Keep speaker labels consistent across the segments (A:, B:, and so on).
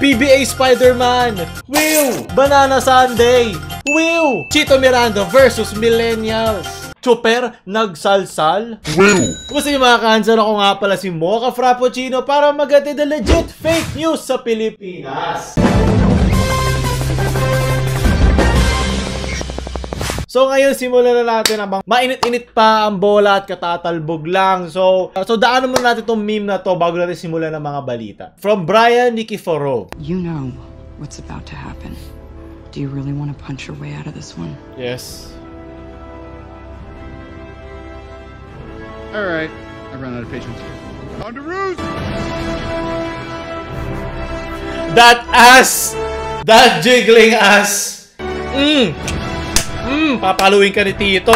A: PBA Spider-Man! Will! Banana Sunday! Will! Chito Miranda versus Millennials! Chopper, nagsalsal?
B: Will!
A: Kumusta yung mga kansan? Ako nga pala si Mocha Frappuccino para magatid na legit fake news sa Pilipinas. So ngayon, simulan na natin ang mainit-init pa ang bola at katatalbog lang. So daanan muna natin itong meme na to bago natin simulan ng mga balita. From Brian Nikiforov.
C: You know what's about to happen. Do you really want to punch your way out of this one?
A: Yes.
B: Alright, I run out of patience. On to Ruse!
A: That ass! That jiggling ass! Papaluin ka ni Tito.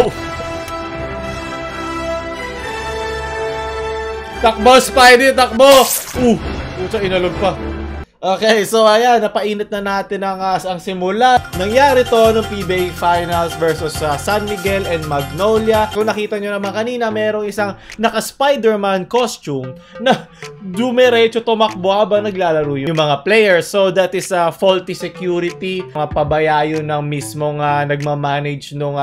A: Oh. Takbo, Spidey! Takbo! Puta, inalog pa. Okay, so ayan, napainit na natin ang simula. Nangyari to ng PBA Finals versus San Miguel and Magnolia. Kung nakita nyo naman kanina, merong isang naka-Spider-Man costume na dumiretso tumakbo habang naglalaro yung mga players. So that is faulty security. Mga pabayayo ng mismong nagmamanage nung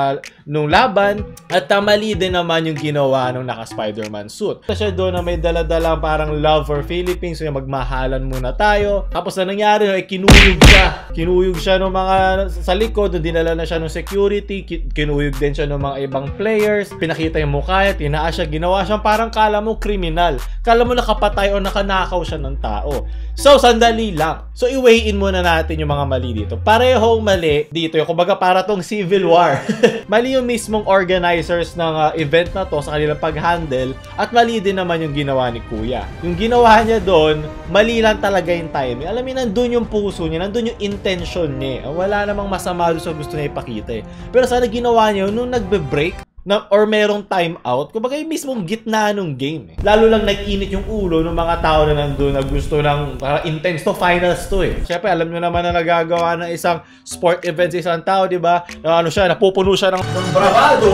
A: laban. At mali din naman yung ginawa ng naka-Spider-Man suit. Siya doon na may dala-dalang parang love for Philippines. So yung magmahalan muna tayo. Tapos na nangyari, kinuyog siya. Kinuyog siya ng mga sa likod, dinala na siya ng security, kinuyog din siya ng mga ibang players, pinakita yung mukha niya, tinaas siya, ginawa siyang parang kala mo kriminal. Kala mo nakapatay o nakanakaw siya ng tao. So, sandali lang. So, i-weigh in muna natin yung mga mali dito. Parehong mali dito. Kumbaga, para tong civil war. Mali yung mismong organizers ng event na to sa kanilang pag-handle at mali din naman yung ginawa ni Kuya. Yung ginawa niya doon, mali lang talaga yung time. Alam mo, nandun yung puso niya, nandun yung intention niya. Wala namang masama doon sa gusto niya ipakita. Pero sana ginawa niya nung nagbe-break or merong time out, kumbaga yung mismong gitna ng game. Lalo lang nag-init yung ulo ng mga tao na nandun na gusto ng intense to finals to eh. Siyempre, alam nyo naman na nagagawa ng isang sport event sa isang tao, di ba? Napupuno siya ng bravado.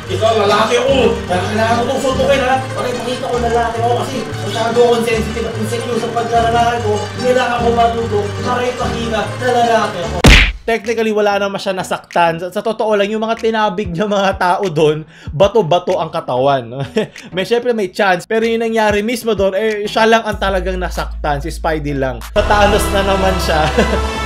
A: Ikaw, lalaki ako. Kailangan ko itong suntukin ha. Pakita ko lalaki ako kasi masyado akong sensitive at insecure sa pagkalalaki ko. Kailangan ko matuto para ipakita na lalaki ako. Technically, wala naman siya nasaktan. Sa totoo lang, yung mga tinabig niya mga tao doon, bato-bato ang katawan. Syempre may chance. Pero yung nangyari mismo doon, siya lang ang talagang nasaktan. Si Spidey lang. Tatanos na naman siya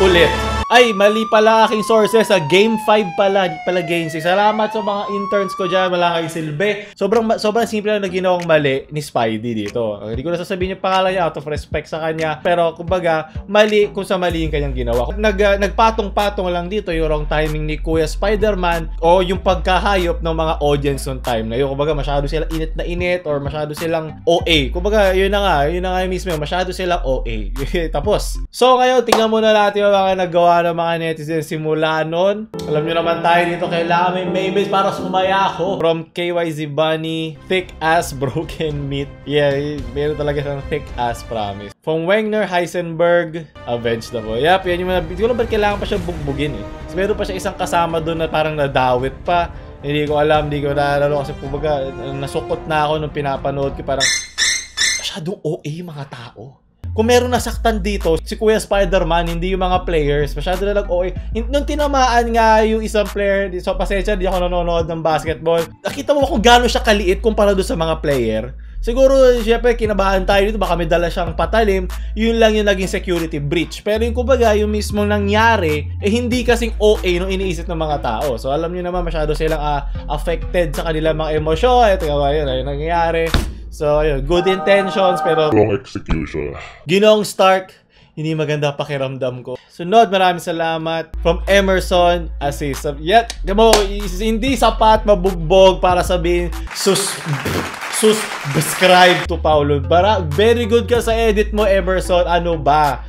A: ulit. Ay, mali pala aking sources. Sa Game 5 pala, Game 6. Salamat sa mga interns ko dyan. Wala kay Silve. Sobrang simple lang na ginawang mali ni Spidey dito. Hindi ko na sasabihin yung pangalan niya out of respect sa kanya. Pero, kumbaga, mali kung sa mali yung kanyang ginawa. Nagpatong-patong lang dito yung wrong timing ni Kuya Spider-Man o yung pagkahayop ng mga audience on time na yun. Kumbaga, masyado sila init na init or masyado silang OA. Kumbaga, yun na nga mismo. Masyado silang OA. Tapos. So, ngayon, tingnan muna natin yung mga nagawa ng mga netizens simula nun. Alam nyo naman tayo dito, kailangan may Maybes para sumaya ako. From KYZ Bunny, thick ass broken meat. Yeah, meron talaga siyang thick ass, promise. From Wegner Heisenberg, avenged na po. Yep, yan yung mga, hindi ko lang ba't kailangan pa siya bugbugin eh. So, meron pa siya isang kasama doon na parang nadawit pa. Hindi ko alam, hindi ko naalala kasi kumbaga nasukot na ako nung pinapanood ko, parang masyadong OA mga tao. Kung meron nasaktan dito, si Kuya Spider-Man, hindi yung mga players. Masyado na lang, okay. Nung tinamaan nga yung isang player, so pasensya, di ako nanonood ng basketball. Nakita mo kung gaano siya kaliit kumpara doon sa mga player. Siguro, syempre, kinabahan tayo dito. Baka may dala siyang patalim. Yun lang yung naging security breach. Pero yung kumbaga, yung mismong nangyari, hindi kasing OA nung iniisip ng mga tao. So, alam nyo naman, masyado silang affected sa kanilang mga emosyon. Ito yun, ayun nangyayari. So, ayun, good intentions, pero
B: wrong execution.
A: Ginoong Stark, hindi maganda pakiramdam ko. Sunod, maraming salamat. From Emerson Assis. Yet, hindi sapat mabugbog para sabihin, subscribe to Paulo. Very good ka sa edit mo, Emerson. Ano ba?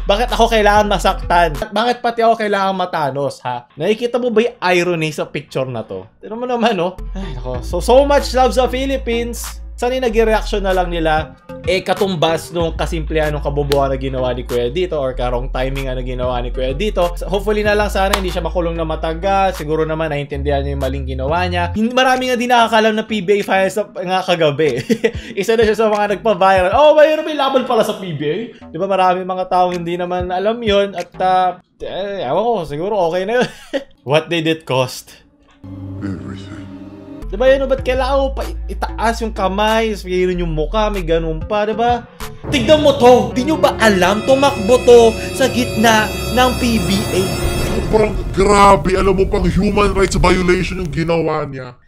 A: Bakit ako kailangan masaktan? Bakit pati ako kailangan matanos, ha? Nakikita mo ba yung irony sa picture na to? Tignan mo naman, no? Ay, nako. So much love sa Philippines. Sana'y naging reaction na lang nila katumbas nung kasimplihan nung kabobohan na ginawa ni Kuya dito or karong timing na ginawa ni Kuya dito. Hopefully na lang sana hindi siya makulong na matagal. Siguro naman naiintindihan niya yung maling ginawa niya. Marami nga din nakakalam na PBA files nga kagabi. Isa na siya sa mga nagpa-viral. Oh, may laban pala sa PBA. Di ba marami mga taong hindi naman alam yon at ewan ko, siguro okay na yun. What did it cost?
B: Everything.
A: Diba yun, ba't kailangan mo pa itaas yung kamay, sabihin yung mukha, may ganun pa, diba? Tignan mo to! Di nyo ba alam, tumakbo to sa gitna ng PBA?
B: Sobrang grabe, alam mo pang human rights violation yung ginawa niya.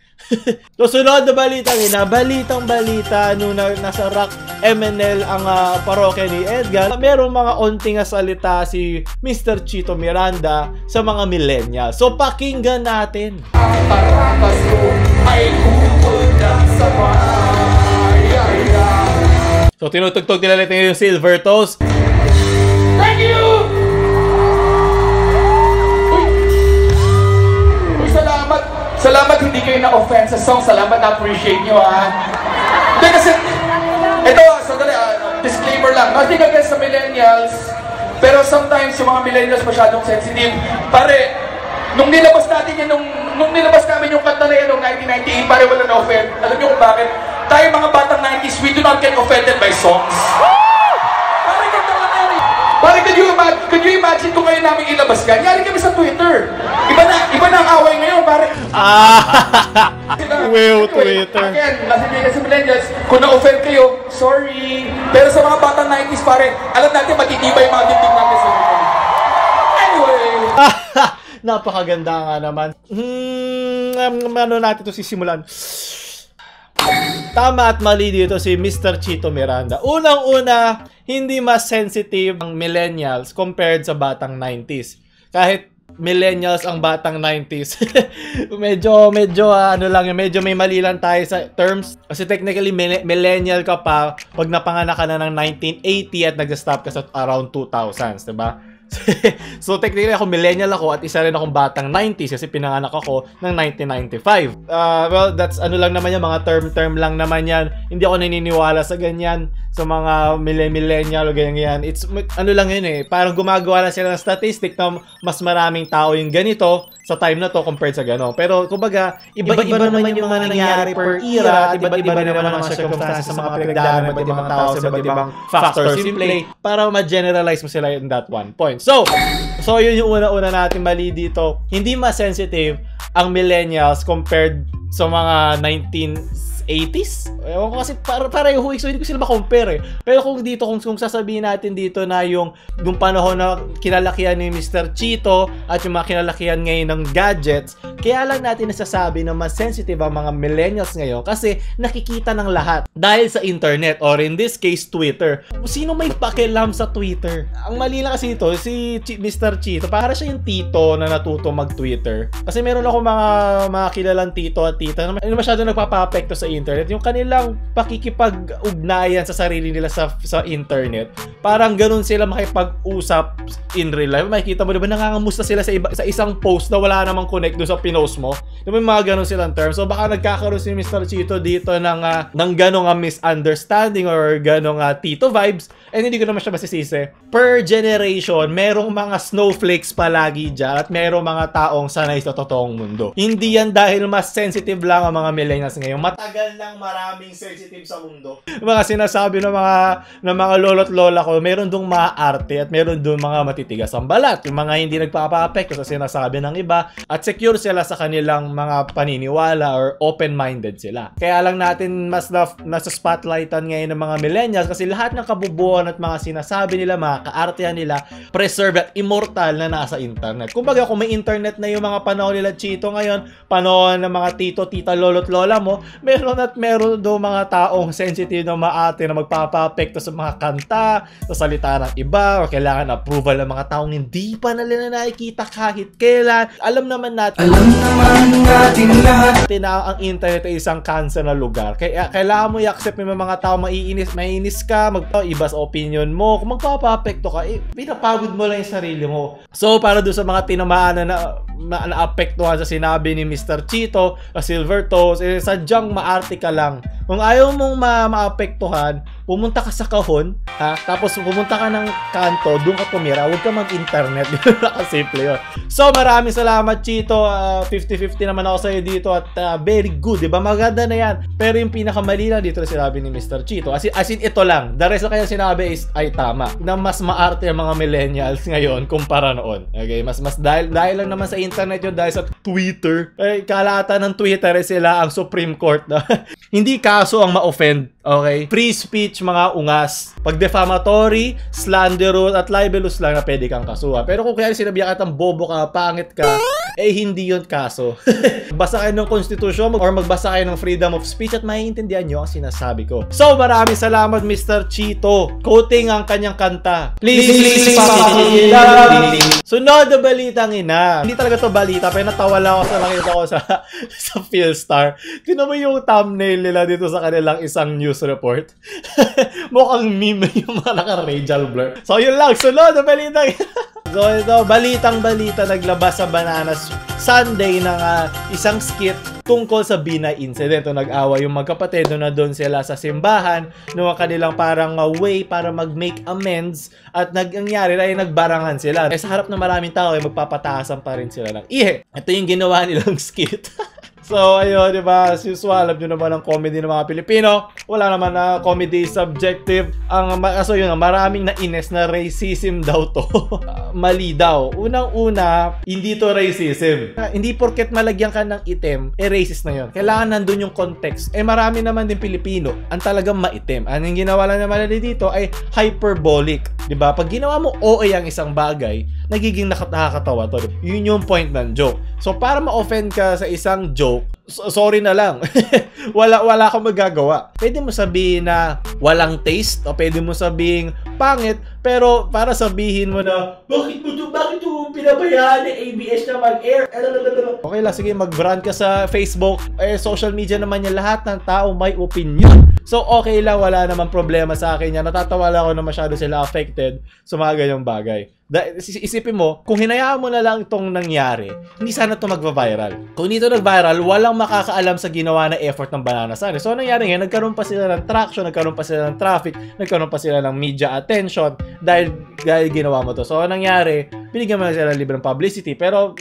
A: So, sunod na balitang-balita nung nasa Rock MNL ang parokya ni Edgar, merong mga onting salita si Mr. Chito Miranda sa mga millennials. So, pakinggan natin. So, tinutugtog nila yung Silver Toes.
D: Thank you! Uy, salamat hindi kayo na-offense sa song. Salamat, na-appreciate nyo, ha? Hindi kasi, ito, sandali, disclaimer lang. Nothing against sa millennials, pero sometimes yung mga millennials masyadong sensitive. Pare, nung nilabas natin yan, nung nilabas namin yung kanta na yan noong 1998, pare wala na-offend. Alam nyo kung bakit? Tayo mga batang 90s, we do not get offended by songs. Pare, ganda lang yan eh. Pare, could you imagine kung ngayon namin ilabas ka? Yari kami sa Twitter. Iba na ang away ngayon, pare.
A: Well, Twitter.
D: Again, nasa millennials, kung na-offend kayo, sorry. Pero sa mga batang 90s, pare, alam natin matitibay yung mga dibdib natin sa mga. Anyway.
A: Napakaganda nga naman. Ano natin ito sisimulan? Tama at mali dito si Mr. Chito Miranda. Unang-una, hindi mas sensitive ang millennials compared sa batang 90s. Kahit millennials ang batang 90s. medyo ano lang yun, medyo may mali lang tayo sa terms. Kasi technically millennial ka pa pag napanganak ka na ng 1980 at nag-stop ka sa around 2000s, diba? So technically ako millennial ako at isa rin akong batang 90s kasi pinanganak ako ng 1995. Well, that's ano lang naman yan, mga term lang naman yan. Hindi ako naniniwala sa ganyan, sa mga millennial o ganyan. It's ano lang yun eh, parang gumagawa na sila ng statistic na mas maraming tao yung ganito sa time na to compared sa gano'n. Pero kumbaga, iba-iba naman yung mga nangyayari per era at iba-iba naman ang mga circumstances sa mga pinagdaanan ng iba't ibang tao sa iba't ibang factors in play para ma-generalize mo sila in that one point. So yun yung una-una natin mali dito. Hindi mas sensitive ang millennials compared sa mga 1980s. Ewan ko kasi pareho so hindi ko sila ma-compare eh. Pero kung sasabihin natin dito na yung panahon na kinalakihan ni Mr. Chito at yung mga kinalakihan ngayon ng gadgets, kaya lang natin nasasabi na mas sensitive ang mga millennials ngayon kasi nakikita ng lahat dahil sa internet or in this case Twitter. Sino may pakialam sa Twitter? Ang mali lang kasi ito, si Mr. Chito, para siya yung tito na natuto mag-Twitter. Kasi meron ako mga kilalang tito at tita na masyado nagpapa-apekto sa internet. Yung kanilang pakikipag-ugnayan sa sarili nila sa internet, parang ganun sila makipag-usap in real life. Makikita mo, diba, nangangamusta sila sa isang post na wala namang connect doon sa pinost mo. Diba, mga ganun silang terms. So baka nagkakaroon si Mr. Chito dito ng ganong misunderstanding or ganong tito vibes, and hindi ko naman siya masisisi. Per generation, merong mga snowflakes palagi dyan at merong mga taong sanay sa totoong mundo. Hindi yan dahil mas sensitive lang ang mga millennials ngayon. Matagal nang maraming sensitive sa mundo. Mga sinasabi ng mga lolo't lola ko, meron dong mga arte at meron dong mga matitigas ang balat. Yung mga hindi nagpapa-apekto sa sinasabi ng iba at secure sila sa kanilang mga paniniwala or open-minded sila. Kaya lang natin mas nasa spotlightan ngayon ng mga millennials kasi lahat ng kabubuan at mga sinasabi nila, mga kaartehan nila, preserved at immortal na nasa internet. Kumbaga, kung may internet na yung mga panahon nila Chito ngayon, panahon ng mga tito, tita, lolo't lola mo, meron do mga taong sensitive na maate na magpapa-apekto sa mga kanta, sa salita ng iba, o kailangan approval ng mga taong hindi pa nila nakikita kahit kailan. Alam naman natin lahat na ang internet ay isang cancer na lugar. Kaya kailangan mo i-accept yung mga tao maiinis ka, iba sa opinion mo. Kung magpapa-apekto ka, pinapagod mo lang yung sarili mo. So, para doon sa mga tinamaan na naapektuhan sa sinabi ni Mr. Chito, Silver Toes, sadyang maarte ka lang Kung ayaw mong maapektuhan, pumunta ka sa kahon, ha? Tapos pumunta ka ng kanto, doon ka tumira, huwag ka mag-internet. Nakasimple yun. So, maraming salamat, Chito. 50-50 naman ako sa'yo dito at very good, diba? Maganda na yan. Pero yung pinakamali lang dito na sinabi ni Mr. Chito. As in, ito lang. The rest na kaya sinabi ay tama. Na mas maarte ang mga millennials ngayon kumpara noon. Okay? Mas dahil lang naman sa internet yun, dahil sa Twitter. Ay, kalata ng Twitter sila ang Supreme Court na hindi kaso ang ma-offend. Okay? Free speech, mga ungas. Pag defamatory, slanderous, at libelous lang na pwede kang kasuha. Pero kung kaya sinabihan ka ng bobo ka, pangit ka, eh hindi yun kaso. Basa kayo ng konstitusyon or magbasa kayo ng freedom of speech at maiintindihan nyo ang sinasabi ko. So, maraming salamat, Mr. Chito. Quoting ang kanyang kanta. Please, sunod na balitang ina. Hindi talaga to balita, pero natawa lang ako sa nakita ko sa Philstar. Kino mo yung thumbnail nila dito sa kanilang isang news report? Mukhang meme yung mga naka-radial blur. So, yun lang. Sunod na balitang ina. So, ito, balitang-balita naglabas sa Bananas Sunday ng isang skit tungkol sa Binay incident. Nag-awa yung magkapatid na doon sila sa simbahan noong kanilang parang way para mag-make amends at nangyari ay nagbarangan sila. Sa harap ng maraming tao ay magpapataasan pa rin sila ng ihe. Ito yung ginawa nilang skit. So, ayun, diba? As usual, alam nyo naman ang comedy ng mga Pilipino. Wala naman na comedy subjective. So, yun, maraming nainis na racism daw to. Mali daw. Unang-una, hindi to racism. Hindi porket malagyan ka ng itim, racist na yun. Kailangan nandun yung context. Marami naman din Pilipino ang talagang maitim. Anong ginawa lang naman dito ay hyperbolic. Diba? Pag ginawa mo OA ang isang bagay, nagiging nakakatawa to. Yun yung point ng joke. So, para ma-offend ka sa isang joke, sorry na lang. wala kang magagawa. Pwede mo sabihin na walang taste o pwede mo sabihin pangit, pero para sabihin mo na bakit mo pinabayaan ni ABS na mag-air? Okay lang, sige, mag-brand ka sa Facebook. Social media naman yan, lahat ng tao may opinion. So, okay lang, wala namang problema sa akin yan. Natatawa lang ako na masyado sila affected sa mga ganyang bagay. Isipin mo, kung hinayaan mo na lang itong nangyari, hindi sana ito magva-viral. Kung dito nag-viral, walang makakaalam sa ginawa na effort ng Banana Sunday. So, nangyari ngayon, nagkaroon pa sila ng traction, nagkaroon pa sila ng traffic, nagkaroon pa sila ng media attention dahil ginawa mo to. So, nangyari, binigyan mo na sila libreng publicity. Pero,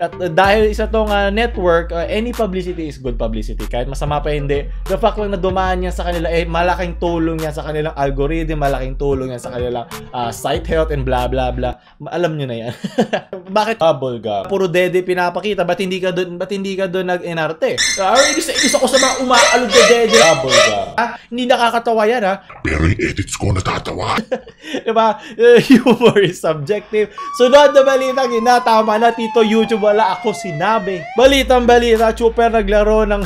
A: at dahil isa tong network, any publicity is good publicity. Kahit masama pa hindi, the fact lang na dumaan yan sa kanila, malaking tulong yan sa kanilang algorithm, malaking tulong yan sa kanilang site health and blah blah blah. Alam nyo na yan. Bakit bubblegum? Puro dede pinapakita, ba't hindi ka doon nag-inarte? Isa ko sa mga umaalog na dede. Bubblegum. Hindi nakakatawa yan, ha?
B: Pero yung edits ko natatawa.
A: Diba? Humor is subjective. Sunod na balitang tama na, Tito YouTube, wala ako sinabi. Balitang-balita, Chuper naglaro ng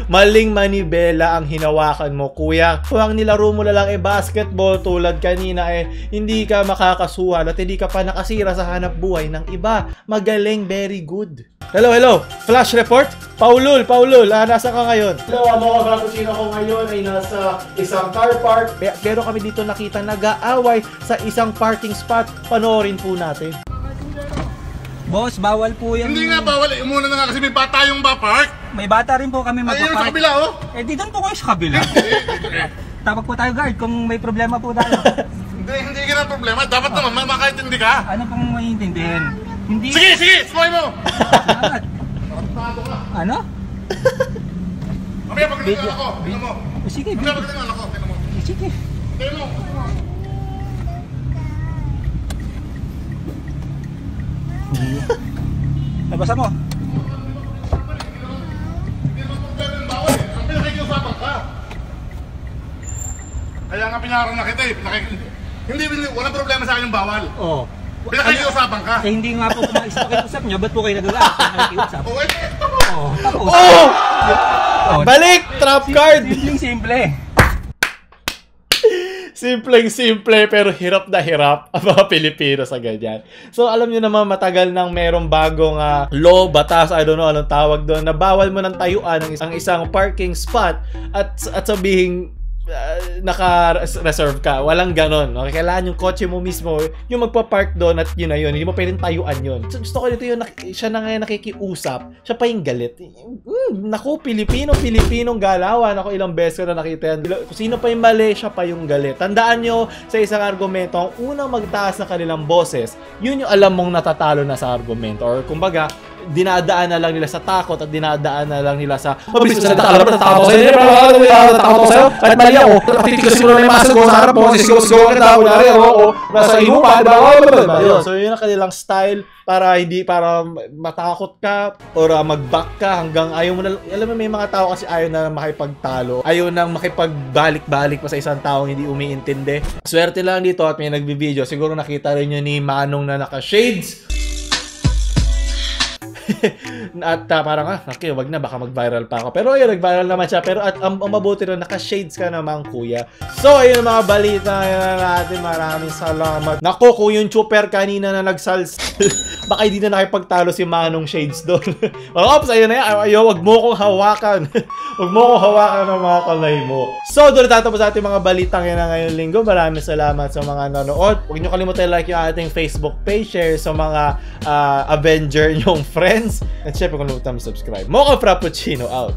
A: maling manibela ang hinawakan mo, kuya. Kung ang nilaro mo na lang basketball tulad kanina, hindi ka makakasuhan at hindi ka pa nakasira sa hanap buhay ng iba. Magaling, very good. Hello. Flash report? Paulul, nasa ka ngayon? Hello, mga Frappuccino ko ngayon ay nasa isang car park. Pero kami dito nakita nag-aaway sa isang parking spot. Panoorin po natin.
E: Boss, bawal po yan.
B: Hindi nga bawal. Umuna na nga kasi may bata yung park.
E: May bata rin po kami magpapark.
B: Ayun sa kabila, oh.
E: Di doon po kayo sa kabila. Tawag po tayo, guard, kung may problema po tayo.
B: Hindi ka na problema. Dapat naman makaintindi ka.
E: Ano pong maiintindihin? Hindi...
B: Sige! Sumoy mo!
E: Ano?
B: Mamaya pagdating ako. Tingnan mo.
E: Sige,
B: Mamaya pagdating ako. Tingnan mo.
E: sige.
B: Tingnan mo.
E: Nabasa mo?
B: Hindi naman problema yung bawal eh. Ang pinakikiusapan ka. Kaya nga pinaharang na kita eh. Hindi, walang problema sa akin yung bawal.
E: Oo.
B: Pinakikiusapan ka.
E: Hindi nga po kumaisip niya. Ba't po kayo nag-uusap?
B: Oo,
E: Tapos.
A: Balik! Trap card!
E: Simple.
A: Simpleng-simple pero hirap na hirap ang mga Pilipino sa ganyan. So alam nyo naman matagal nang merong bagong law, batas, I don't know anong tawag doon, na bawal mo nang tayuan ang isang parking spot at sabihin naka-reserve ka. Walang ganon. Okay? Kailangan yung kotse mo mismo yung magpa-park doon at yun na yun. Hindi mo pwedeng tayuan yun. So, gusto ko dito yung siya na ngayon nakikiusap. Siya pa yung galit. Naku, Pilipinong galawan. Ako ilang beses ko na nakita yan. Kung sino pa yung mali, siya pa yung galit. Tandaan nyo sa isang argumento, ang unang magtaas na kanilang boses, yun yung alam mong natatalo na sa argumento. Or kumbaga, dinadaan na lang nila sa takot at dinadaan na lang nila sa mabilis na salita. Alam mo, natatakot ako sa'yo. Natatakot ako sa'yo. Kahit mali ako. Titigas mo na yung masagot sa harap mo. Sisigaw kita. Kunwari ako. Nasa inupa. Diba? So, yun ang kanilang style para hindi, para matakot ka or mag-back ka hanggang ayaw mo na. Alam mo, may mga tao kasi ayaw na makipagtalo. Ayaw na makipagbalik-balik pa sa isang taong hindi umiintindi. Swerte lang dito at may nagbibideo. Siguro nakita rin nyo ni Manong na naka-shades. At parang okay, wag na, baka mag-viral pa ako. Pero ayun, nag-viral naman siya. Pero at ang mabuti rin, naka-shades ka naman, kuya. So ayun ang mga balita natin. Maraming salamat. Nako, kung yung chuper kanina na nagsals baka hindi na nakipagtalo si Manong Shades doon. Ops, ayun na yan. Ayaw, wag mo kong hawakan. Wag mo kong hawakan ng mga kalay mo. So doon tatapos ating mga balitang yan na ngayong linggo. Maraming salamat sa mga nanood. Huwag nyo kalimutan like yung ating Facebook page, share sa mga Avenger nyong friends. At syempre kung lumayan subscribe. Mocha Frappuccino out.